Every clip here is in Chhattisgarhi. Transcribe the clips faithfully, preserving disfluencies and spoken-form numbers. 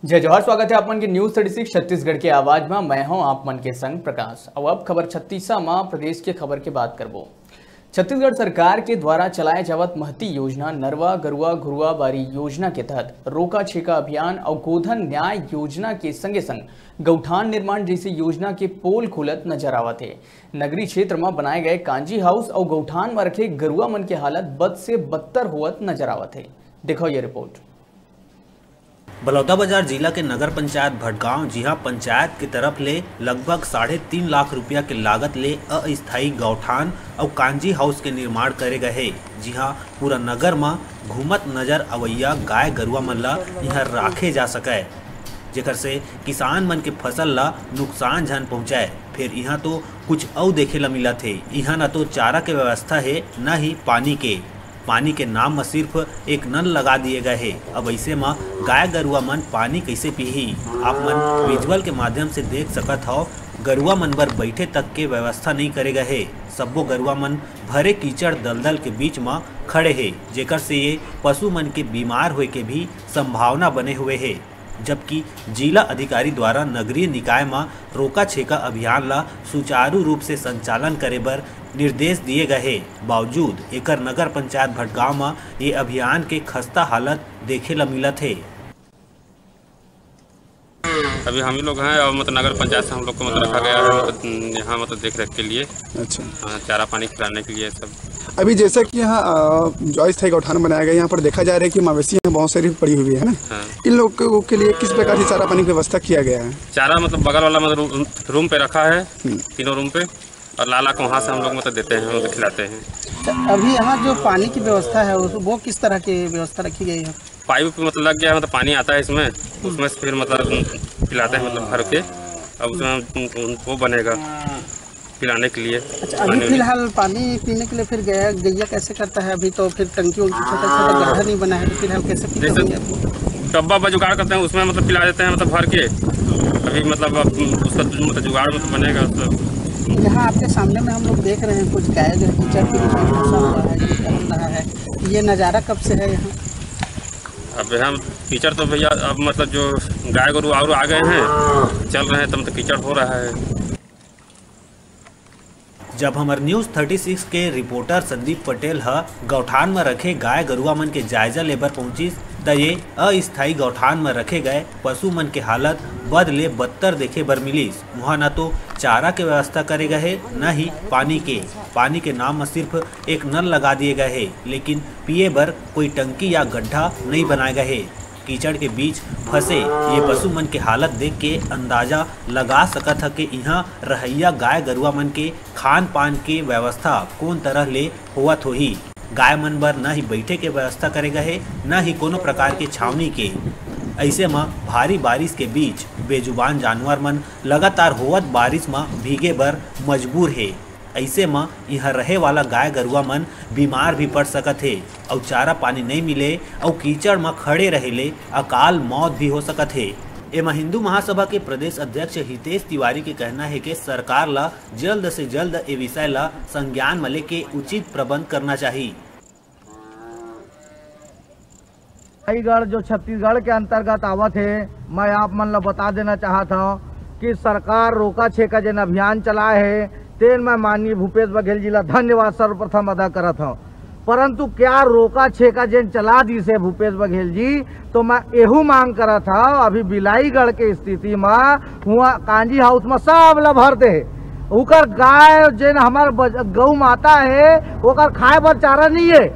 जय जोहार, स्वागत है आप मन के News thirty six छत्तीसगढ़ के आवाज में। मैं हूं आप मन के संग प्रकाश। अब, अब खबर छत्तीसा में प्रदेश के खबर के बात करबो। छत्तीसगढ़ सरकार के द्वारा चलाए जावत महती योजना, नरवा गरुआ घुरुआ बारी योजना के तहत रोका छेका अभियान अउ गोधन न्याय योजना के संगे संग गौठान निर्माण जैसे योजना के पोल खुलत नजर आवत हे। नगरीय क्षेत्र म बनाए गए कांजी हाउस अउ गौठान म रखे गरुआ मन के हालत बद से बदतर होवत नजर आवत हे। देखो ये रिपोर्ट। बलौदाबाजार जिला के नगर पंचायत भटगांव, जिहां पंचायत के तरफ ले लगभग साढ़े तीन लाख रुपया के लागत ले अस्थायी गौठान अउ कांजी हाउस के निर्माण करे गए हे, जिहां पूरा नगर म घूमत नजर अवैया गाय गरुआ मन ल इहां राखे जा सकय, जेकर से किसान मन के फसल ल नुकसान झन पहुंचय। फेर इहां तो कुछ अउ देखे ल मिलत हे। इहां न तो चारा के व्यवस्था हे, न ही पानी के। पानी के नाम म सिर्फ एक नल लगा दिए गए हे। अब अइसे म गाय गरुआ मन पानी कइसे पीही? आप मन विजुअल के माध्यम से देख सकत हव, गरुआ मन बर बैठे तक के व्यवस्था नइ करे गए हे। सब्बो गरुआ मन भरे कीचड़ दलदल के बीच म खड़े हे, जेकर से ये पशु मन के बीमार होए के भी संभावना बने हुए हे। जबकि जिला अधिकारी द्वारा नगरीय निकाय म रोका छेका अभियान ल सुचारू रूप से संचालन करे बर निर्देश दिए गए हे, बावजूद एकर नगर पंचायत भटगांव म ये अभियान के खस्ता हालत देखे ल मिलत हे। अभी हम ही लोग हैं और मतलब नगर पंचायत से हम लोग को मतलब रखा गया है, मतलब यहाँ मतलब देख रेख के लिए। अच्छा। हाँ, चारा पानी खिलाने के लिए सब। अभी जैसा कि यहाँ, अ, जो अस्थायी गौठान बनाया गया है, यहाँ पर देखा जा रहा है कि मवेशी यहाँ बहुत सारी पड़ी हुई है ना? हाँ। इन लोगों के लिए किस प्रकार से चारा पानी की व्यवस्था किया गया है? चारा मतलब बगल वाला मतलब रू-, रूम पे रखा है, हम्म। तीनों रूम पे, और लाला को वहाँ से हम लोग मतलब देते हैं, मतलब खिलाते हैं। तो अभी यहाँ जो पानी की व्यवस्था है, उस, वो किस तरह की व्यवस्था रखी गई है? पाइप मतलब लग गया है, मतलब पानी आता है इसमें, उसमें से फिर मतलब पिलाते हैं, मतलब भर के, अब उसमें वो बनेगा पिलाने के लिए। अच्छा, अभी पानी। फिलहाल पानी पीने के लिए फिर गया, गैया कैसे करता है? अभी तो फिर टंकी वंकी, छोटा छोटा गड्ढा नहीं बना है, तो फिलहाल कैसे पीते जैसे होंगे आप? डब्बा पर जुगाड़ करते हैं, उसमें मतलब पिला देते हैं, मतलब भर के। अभी मतलब अब उसका मतलब जुगाड़ मतलब बनेगा, मतलब। यहाँ आपके सामने में हम लोग देख रहे हैं, कुछ गाय जो है कीचड़ के बीच में फंसा हुआ है, ये टहल रहा है। ये नज़ारा कब से है यहाँ? अब हम कीचड़ तो भैया, अब मतलब जो गाय गरु और आ गए हैं, चल रहे हैं, तब तो कीचड़ हो रहा है। जब हमर News thirty six के रिपोर्टर संदीप पटेल ह गौठान म रखे गाय गरुआ मन के जायजा लेबर पहुंचिस, त ये अस्थायी गौठान म रखे गए पशु मन के हालत बद ले बदतर देखे बर मिलिस। उहां न तो चारा के व्यवस्था करे गए हे, न ही पानी के। पानी के नाम म सिर्फ एक नल लगा दिए गए हे, लेकिन पिए बर कोई टंकी या गड्ढा नइ बनाए गए हे। कीचड़ के बीच फंसे ये पशु मन के हालत देख के अंदाजा लगा सकत ह कि इहां रहइया गाय गरुआ मन के खान पान के व्यवस्था कोन तरह ले होवत होही। गाय मन बर न ही बैठे के व्यवस्था करे गए हे, न ही कोनो प्रकार के छावनी के। अइसे म भारी बारिश के बीच बेजुबान जानवर मन लगातार होवत बारिश म भीगे बर मजबूर हे। अइसे म इहां रहे वाला गाय गरुआ मन बीमार भी पड़ सकत हे अउ चारा पानी नइ मिले अउ कीचड़ म खड़े रहे ले अकाल मौत भी हो सकत हे। एमा हिंदू महासभा के प्रदेश अध्यक्ष हितेश तिवारी के कहना हे कि सरकार ल जल्द से जल्द ए विषय ल संज्ञान म लेके उचित प्रबंध करना चाही। रायगढ़ जो छत्तीसगढ़ के अंतर्गत आवत हे, मैं आप मन ल बता देना चाहत हव कि सरकार रोका छेका जेन अभियान चलाए हे, तेन मैं माननीय भूपेश बघेल जी ल धन्यवाद सर्वप्रथम अदा करत हव। परंतु क्या रोका छेका जेन चला दिस हे भूपेश बघेल जी, तो मैं एहू मांग करत हव, अभी बिलाईगढ़ के स्थिति म हुआ कांजी हाउस म सब ल भर दे हे। ओकर गाय जेन हमर बज-, गौ माता हे, ओकर खाए बर चारा नहीं हे,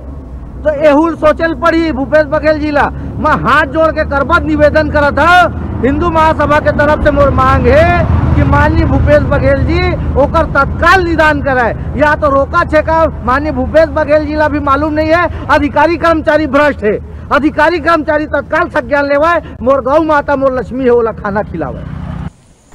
तो एहू सोचे ल पड़ही भूपेश बघेल जी ला। मैं हाथ जोड़ के करबद्ध निवेदन करत हव, हिंदू महासभा के तरफ से मोर मांग हे कि माननीय भूपेश बघेल जी ओकर तत्काल निदान करय, या तो रोका छेका माननीय भूपेश बघेल जी ला भी मालूम नहीं हे, अधिकारी कर्मचारी भ्रष्ट हे, अधिकारी कर्मचारी तत्काल संज्ञान लेवय, मोर गौ माता मोर लक्ष्मी हे, ओला खाना खिलावय।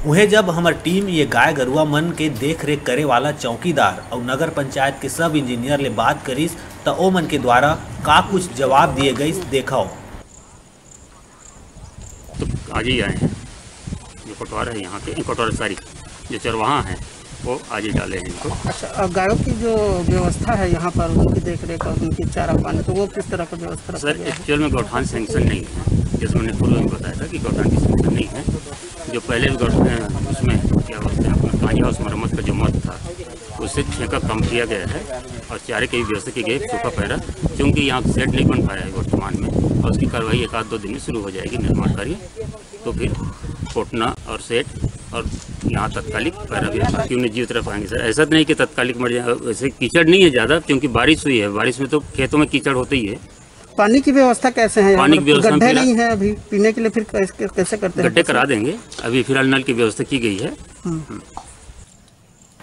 उहें, जब हमर टीम ये गाय गरुआ मन के देख रेख करे वाला चौकीदार अउ नगर पंचायत के सब इंजीनियर ले बात करिस, त ओ मन के द्वारा का कुछ जवाब दिए गइस, देखव। तो आज ही आए हैं, जो पटवार है यहाँ के, पटवार, सॉरी, जो चरवाहा है, वो आज ही डाले हैं इनको। अच्छा, और गायों की जो व्यवस्था है यहाँ पर, उनकी देख रेख और उनकी चारा पानी, तो वो किस तरह का व्यवस्था रखा सर, गया है? एक्चुअल में गौठान सैंक्शन नहीं है, जैसे मैंने पूर्व में बताया था कि गौठान की सैंक्शन नहीं है। जो पहले भी गौठान, उसमें क्या बोलते हैं, अपना पानी हाउस मरम्मत का जो मद था, उससे ठेका कम किया गया है और चारे की भी व्यवस्था की गई है, सूखा पैरा, क्योंकि यहाँ शेड नहीं बन पाया है वर्तमान में, और उसकी कार्रवाई एक आध दो दिन में शुरू हो जाएगी, निर्माण कार्य। तो फिर कोटना और शेड और यहाँ तत्कालिक पैरा भी, बाकी उन्हें जीवित रख पाएंगे सर। ऐसा तो नहीं कि तत्कालिक मर जाए, वैसे कीचड़ नहीं है ज़्यादा, क्योंकि बारिश हुई है, बारिश में तो खेतों में कीचड़ होते ही है। पानी की व्यवस्था कैसे है यहाँ पानी पर? की व्यवस्था गड्ढे फिलहाल नहीं है अभी पीने के लिए, फिर कैसे, कैसे करते हैं गड्ढे करा देंगे, अभी फिलहाल नल की व्यवस्था की गई है। हम्म।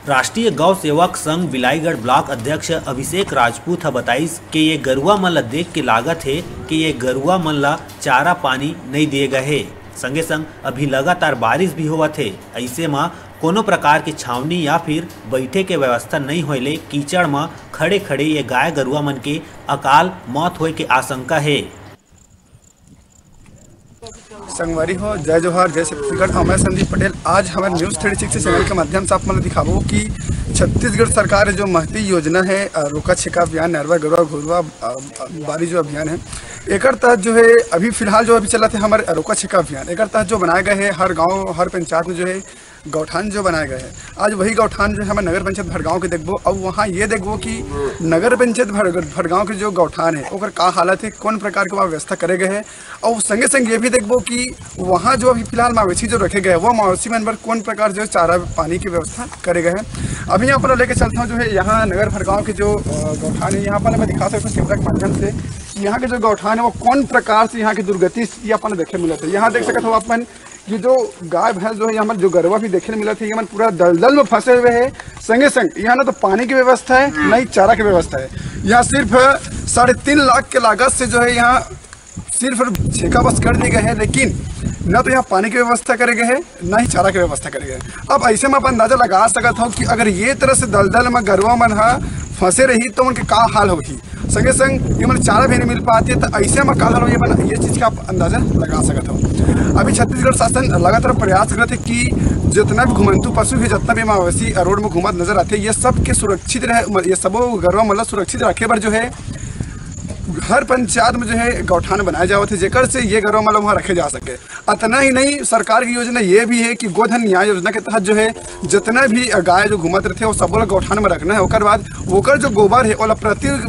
राष्ट्रीय गौ सेवक संघ बिलाईगढ़ ब्लॉक अध्यक्ष अभिषेक राजपूत ह बताइस कि ये गरुवा मन ल देख के लागत हे कि ये गरुवा मन ल चारा पानी नइ दिए गए हे। संगे संग अभी लगातार बारिश भी होवत हे, अइसे म कोनो प्रकार के छावनी या फिर बइठे के व्यवस्था नइ होए ले कीचड़ म खड़े खड़े ये गाय गरुवा मन के अकाल मौत होए के आशंका हे। संगवारी हो, जय जोहार, जय छत्तीसगढ़। मैं संदीप पटेल। आज हमर न्यूज़ थ्री सिक्सटी चैनल के माध्यम से आप मन ल दिखाबो कि छत्तीसगढ़ सरकार जो महती योजना है, अ, रोका छेका अभियान, नरवा गरुवा घुरुवा, अ, अ, बारी जो अभियान है, एकर तहत जो है अभी फिलहाल जो अभी चलत है हमर रोका छेका अभियान, एकर तहत जो बनाए गए हैं हर गांव, हर पंचायत में जो है गौठान जो बनाए गए हैं, आज वही गौठान जो है हमर नगर पंचायत भड़गांव के देखबो, और वहाँ ये देखबो कि नगर पंचायत भड़-, भड़गांव के जो गौठान है ओकर का हालत है, कौन प्रकार के वहाँ व्यवस्था करे गए हैं, और संगे संग ये भी देखबो कि वहाँ जो अभी फिलहाल मवेशी जो रखे गए हैं, वो मवेशी मन बर कौन प्रकार से चारा पानी की व्यवस्था करे गए हैं। अभी यहाँ पर लेके चलता हूँ जो है यहाँ नगर भड़गांव के जो, अ, गौठान है, यहाँ पर मैं दिखा सकता हूँ कैमरा के माध्यम से कि यहाँ के जो गौठान है वो कौन प्रकार से यहाँ की दुर्गति ये अपन देखे मिलत है। यहाँ देख सकत हो अपन, ये जो गाय भैंस जो है, ये हमर जो गरवा भी देखे मिलत है, ये मन पूरा दलदल में फंसे हुए हैं। संगे संग यहाँ ना तो पानी की व्यवस्था है, ना ही चारा की व्यवस्था है। यहाँ सिर्फ साढ़े तीन लाख के लागत से जो है यहाँ सिर्फ छेका बस कर दिए गए हैं, लेकिन ना तो यहाँ पानी की व्यवस्था करे गए हैं, ना ही चारा की व्यवस्था करे गए हैं। अब ऐसे में आप अंदाजा लगा सकत हो कि अगर ये तरह से दलदल में गरवा मन हा फंसे रही तो उनके का हाल होगी। संगे संग ये मन चारा भी नहीं मिल पाती है, तो ऐसे में का हाल होगी, ये मन ये चीज़ का आप अंदाजा लगा सकत हो। अभी छत्तीसगढ़ शासन लगातार प्रयास करत है कि जितना भी घुमंतू पशु है, जितना भी मवेशी रोड में घूमत नजर आते हैं, ये सब के सुरक्षित रहे, ये सबो गरवा मतलब सुरक्षित रखे बर जो है हर पंचायत में जो है गौठान बनाए जावत है, जेकर से ये गरवा मतलब वहाँ रखे जा सके। अतना ही नहीं, सरकार की योजना ये भी है कि गोधन न्याय योजना के तहत जो है जितना भी गाय जो घूमत रहते हैं वो सबो ला गौठान में रखना है। ओकर बाद ओकर जो गोबर है ओला प्रति, अ,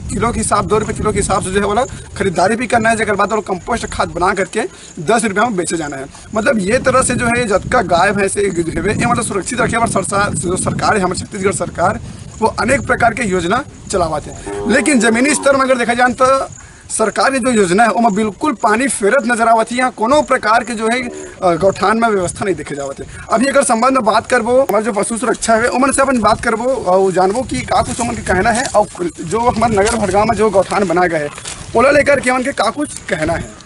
किलो के हिसाब, दो रुपये किलो के हिसाब से जो है ओला खरीदारी भी करना है, जेकर बाद ओला कंपोस्ट खाद बना करके दस रुपया में बेचे जाना है। मतलब ये तरह से जो है जतका गाय भैंस है जो है ये मतलब सुरक्षित रखे बर सरसा-, जो सरकार है हमारे छत्तीसगढ़ सरकार, वो अनेक प्रकार के योजना चलावत है। लेकिन जमीनी स्तर में अगर देखा जाए तो सरकार की जो योजना है ओमा बिल्कुल पानी फेरत नजर आवत है। यहाँ कोनो प्रकार के जो है, अ, गौठान में व्यवस्था नहीं देखे जावत है। अभी अगर संबंध में बात करबो हमारे जो पशु सुरक्षा है ओमन से अपन बात करबो और जानबो कि का कुछ ओमन के कहना है और जो हमारे नगर भड़गांव में जो गौठान बनाया गया है ओला लेकर के ओमन के का कुछ कहना है।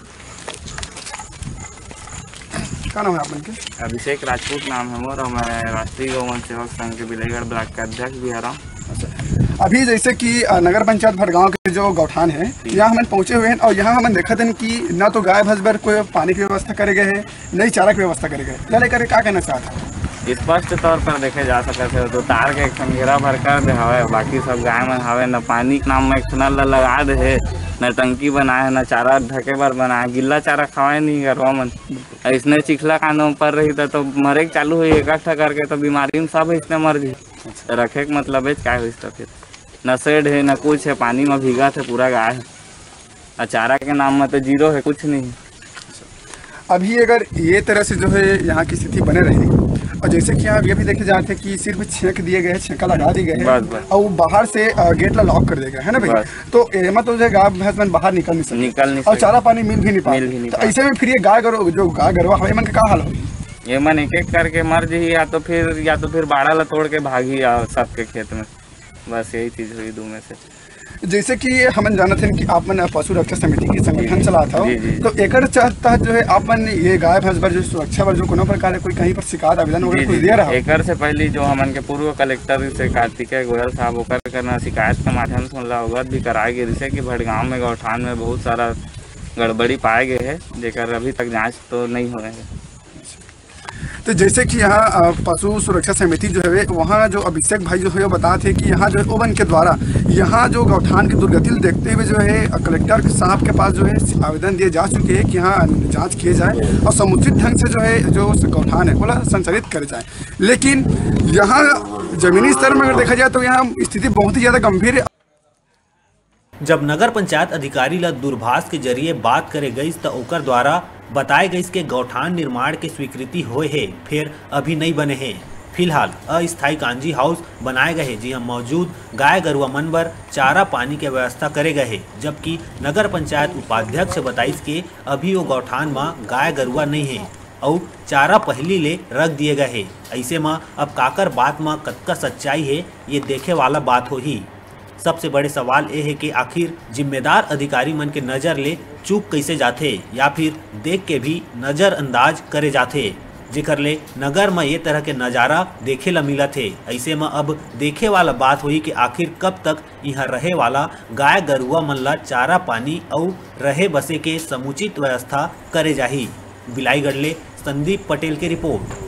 का नाम है आप मन के? अभिषेक राजपूत नाम है मोर और मैं राष्ट्रीय गौवंश सेवक संघ के बिलाईगढ़ ब्लॉक के अध्यक्ष भी हरा। अच्छा, अभी जैसे कि, अ, नगर पंचायत भड़गांव के जो गौठान है, जी। यहाँ हमन पहुँचे हुए हैं और यहाँ हमन देखत हन कि ना तो गाय भैंस बर कोई पानी की व्यवस्था करे गए है, ना ही चारा की व्यवस्था करे गए है। या लेकर के का कहना चाहत है? स्पष्ट तौर पर देखे जा सकत है तो तार के एक ठन घेरा भर कर दे हवे, बाकी सब गाय मन हवे, न पानी के नाम में एक ठन नल लगा दे है, न टंकी बनाए है, न चारा ढके बर बनाए, गिल्ला चारा खवाए नहीं गरवा मन। अइसने चिखला कांदो में पर रही त तो मरे के चालू होई, एक ठा करके तो बीमारी में सब अइसने मर जी। त रखे के मतलब है काय होइस त फिर? न शेड है, न कुछ है, पानी में भीगा थे पूरा गाय है। अउ चारा के नाम में तो जीरो है, कुछ नहीं। अभी अगर ये तरह से जो है यहाँ की स्थिति बने रही और जैसे कि यहाँ अभी, अभी देखे जाते हैं कि सिर्फ छेक दिए गए हैं, छेका लगा दिए गए हैं बस, बस। और बाहर से, अ, गेट ला लॉक कर दिया गया है ना भैया? बस। तो एमा तो जो है गाय भैंस मन बाहर निकल नहीं सकते निकल नहीं और सकते। चारा पानी मिल भी नहीं पाए। मिल भी नहीं तो पाए। ऐसे में फिर ये गाय गरु, जो गाय गरवा है, एमन का का हाल होही? ये मन एक एक करके मर जही, या तो फिर, या तो फिर बाड़ा ला तोड़ के भागी, या सबके खेत में। बस यही चीज हुई दू में से। जैसे कि हमन जानत हन कि आप मन पशु रक्षा समिति के संगठन जी, चलात हव, जी, जी। तो एकर च-, तहत जो है आप मन ये गाय भैंस बर जो सुरक्षा बर जो कोनो प्रकार के कोई कहीं पर शिकायत आवेदन वगैरह जी, कुछ जी, दिए जी। रहव? एकर से पहले जो हमन के पूर्व कलेक्टर से कार्तिकेय गोयल साहब, ओकर करना शिकायत के माध्यम से उनला अवगत भी कराए गे रिसे कि भड़गांव में गौठान में बहुत सारा गड़बड़ी पाए गए है, जेकर अभी तक जांच तो नहीं होए है। तो जैसे कि यहाँ, अ, पशु सुरक्षा समिति जो है, वहाँ जो अभिषेक भाई जो है, वो बताते हैं कि यहाँ जो है, ओवन के द्वारा यहाँ जो गौठान की दुर्गति देखते हुए जो है, अ, कलेक्टर साहब के पास जो है, आवेदन दिए जा चुके हैं कि यहाँ जांच किए जाए और समुचित ढंग से जो है, जो उस गौठान है, बोला, संचालित करे जाए। लेकिन यहाँ जमीनी स्तर में अगर देखा जाए, तो यहाँ स्थिति बहुत ही ज़्यादा गंभीर है। जब नगर पंचायत अधिकारी ला दूरभाष के जरिए बात करे गइस, त ओकर द्वारा बताए गइस के गौठान निर्माण के स्वीकृति होए हे, फेर अभी नइ बने हे। फिलहाल अस्थायी कांजी हाउस बनाए गए हे, जिहां मौजूद गाय गरुवा मन बर चारा पानी के व्यवस्था करे गए हे, जबकि नगर पंचायत उपाध्यक्ष बताइस के अभी वो गौठान म गाय गरुवा नइ हे, अउ चारा पहिली ले रख दिए गए हे। अइसे म अब काकर बात म कतका सच्चाई हे, ये देखे वाला बात होही। सबसे बड़े सवाल ए हे कि आखिर जिम्मेदार अधिकारी मन के नजर ले चूक कइसे जाथे, या फिर देख के भी नजरअंदाज करे जाथे, जेकर ले नगर म ये तरह के नजारा देखे ला मिलत हे। अइसे म अब देखे वाला बात होही कि आखिर कब तक इहां रहे वाला गाय गरुवा मन ला चारा पानी अउ रहे बसे के समुचित व्यवस्था करे जाही। बिलाईगढ़ ले संदीप पटेल के रिपोर्ट।